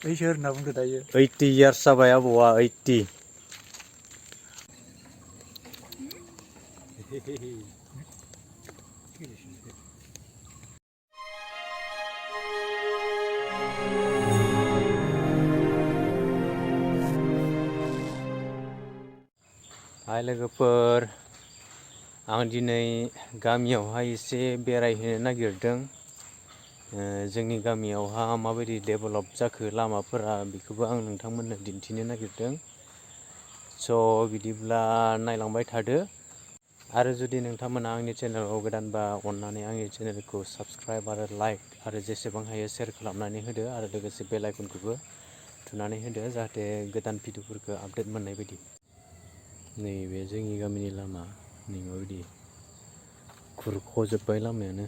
सोर होनना बुंदो दायो 80 years जाबाय आबौआ 80 हाय लोगोफोर आं दिनै गामियावहाय एसे बेरायहैनो नागिरदों जोंनि गामियावहा माबायदि डेभेलप जाखो लामाफोरा बेखौबो आं नोंथांमोननो दिन्थिनो नागिरदों स' बिदिब्ला नायलांबाय थादो आरो जुदि नोंथांमोना आंनि चेनेलाव गोदानबा अन्नानै आंनि चेनेलखौ साबस्क्राइब आरो लाइक आरो जेसेबां हायो शेयार खालामनानै होदो आरो लोगोसे बेल आइकनखौबो थुनानै होदो जाहाथे गोदान भिडिअफोरखौ आपडेट मोननाय बायदि नैबे जोंनि गामिनि लामा नै माबायदि खुरख'जोब्बाय लामायानो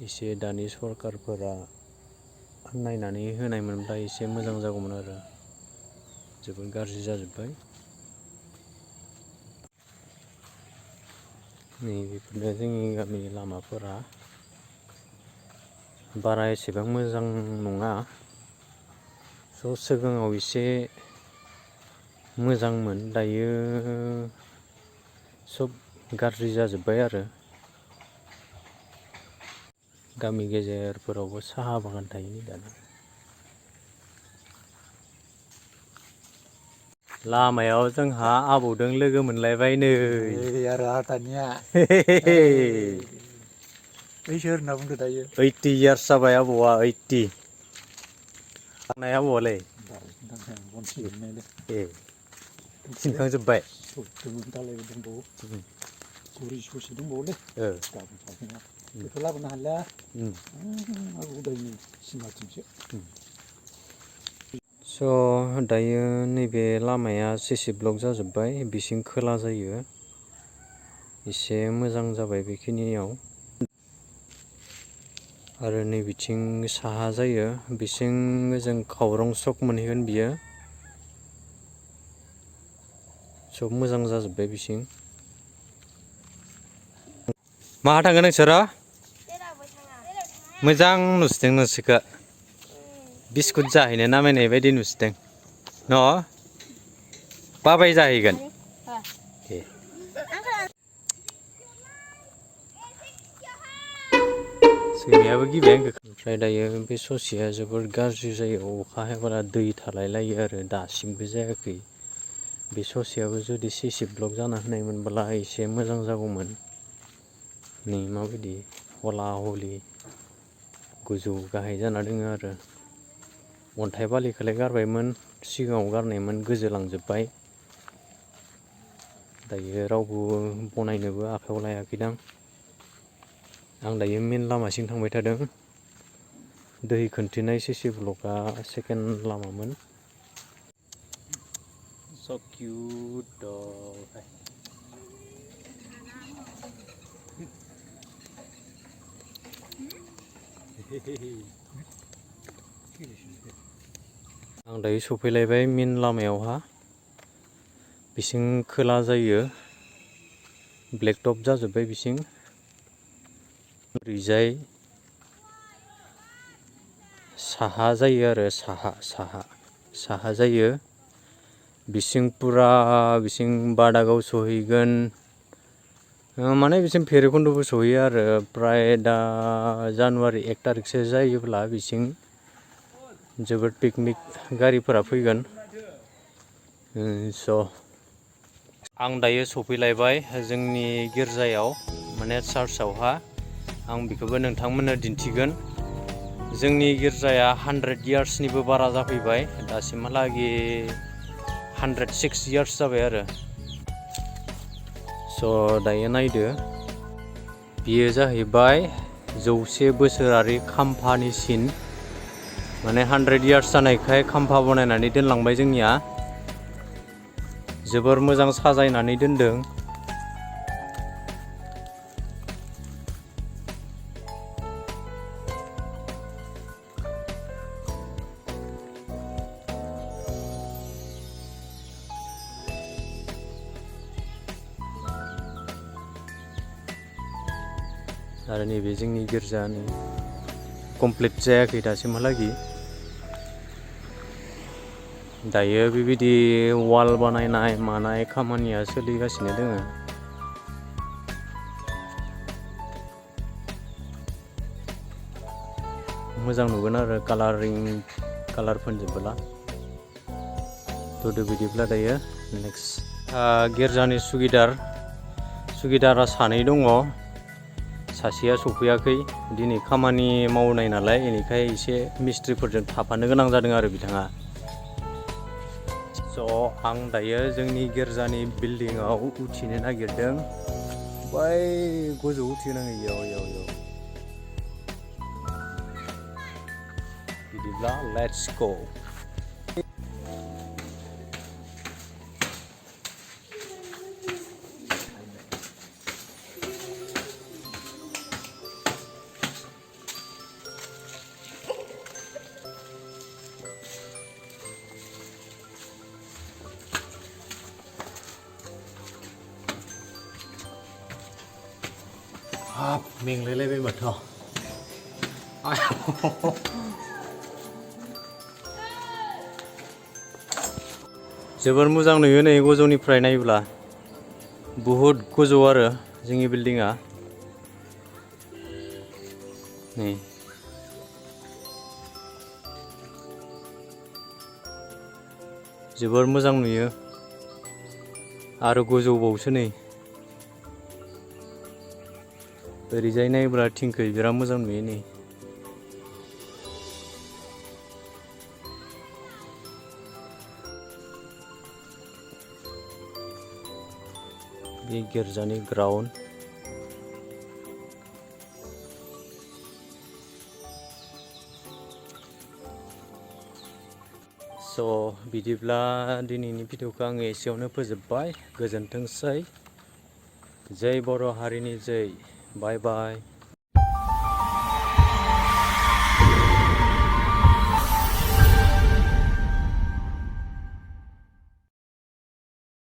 एसे दानि सरकारफोरा नायनानै होनायमोनब्ला एसे मोजां जागौमोन आरो जोबोद गाज्रि जाजोब्बाय नै बेफोरनो जोंनि गामिनि लामाफोरा बारा एसेबां मोजां नङा स' सिगाङाव एसे मोजांमोन दायो सब गाज्रि जाजोब्बाय आरो गामि गेजेरफोरावबो साहा बागान थायो दाना लामायाव जोंहा आबौदों लोगो मोनलायबाय नै आरो दानिया सोर होनना बुंदो दायो 80 years जाबाय आबौआ 80 थांनाय आबौआलाय ए सिनखांजोब्बाय दालायबो दंबावो सुरि ससे दंबावोलै गाबोन सावफैना बेखौ लाबोनो हालिया उदायनि सिमाथिंसो स' दायो नैबे लामाया सिसि ब्लक जाजोब्बाय बिसिं खोला जायो एसे मोजां जाबाय बेखिनियाव आरो नै बिथिं साहा जायो बिसिं जों खावरं सक मोनहैगोन बियो सब मोजां जाजोब्बाय बिसिं माहा थांगोन नोंसोरो मोजां नुसोदों नोंसोरखौ बिस्कुट जाहैनो नामायनाय बायदि नुसोदों न' बाबाय जाहैगोन ए सैमायाबो गिबाय आंखौ ओमफ्राय दायो बे ससेया जोबोर गाज्रि जायो अखा हायोब्ला दै थालायलायो आरो दासिमबो जायाखै बे ससेयाबो जुदि सिसि ब्लक जाना होनायमोनब्ला एसे मोजां जागौमोन नै माबायदि हला हलि गोजौ गाहाय जाना दोङो आरो अन्थाइ बालिखौलाय गारबायमोन सिगाङाव गारनायमोन गोजोलांजोब्बाय दायो रावबो बनायनोबो आखायाव लायाखैदां आं दायो मेन लामासिम थांबाय थादों दै खोन्थेनाय सिसि ब्लकआ सेकेन्ड लामामोन So cute dog. आं दायो सफैलायबाय मेन लामायावहा बिसिं खोला जायो ब्लेक टप जाजोब्बाय बिसिं ओरैजाय साहा जायो आरो साहा जायो बिसिं पुरा बिसिं बादागाव सहैगोन माने बिसिं भैरबकुन्दबो सहैयो आरो प्राय दा जानुवारि 1 तारिखसो जायोब्ला बिसिं जोबोद पिकनिक गारिफोरा फैगोन स' आं दायो सफैलायबाय जोंनि गिर्जायाव माने चार्चआवहा आं बेखौबो नोंथांमोननो दिन्थिगोन जोंनि गिर्जाया 100 yearsनिबो बारा जाफैबाय दासिमहालागै 106 years जाबाय आरो स' दायो नायदो बियो जाहैबाय 100 बोसोरारि खाम्फानि सिन माने 100 years जानायखाय खाम्फा बनायनानै दोनलांबाय जोंनिया जोबोर मोजां साजायनानै दोनदों आरो नैबे जोंनि गिर्जानि कमप्लिट जायाखै दासिमहालागै दायो बेबायदि वाल बानायनाय मानाय खामानिया सोलिगासिनो दोङो मोजां नुगोन आरो कालार फोनजोबोला थ' बिदिब्ला दायो नेक्स्ट गिर्जानि सुगिदारा सानै दङ सासेया सफैयाखै दिनै खामानि मावनाय नालाय बेनिखाय एसे मिस्ट्रिफोरजों थाफानो गोनां जादों आरो बिथाङा स' आं दायो जोंनि गिर्जानि बिल्डिंआव उथिनो नागिरदों बै गोजौ उथिनाङो इयाव बिदिब्ला लेट्स गो हाब मेंलायलायबाय माथो जोबोर मोजां नुयो नै गोजौनिफ्राय नायोब्ला बहुद गोजौ आरो जोंनि बिल्डिंआ नै जोबोर मोजां नुयो आरो गोजौबावसो नै ओरैजाय नायोब्ला थिंखै बिराद मोजां नुयो नै बे गिर्जानि ग्राउन्ड स' बिदिब्ला दिनैनि भिडिअखौ आङो एसेयावनो फोजोबबाय गोजोनथोंसै जै बर' हारिनि जै बाय बाय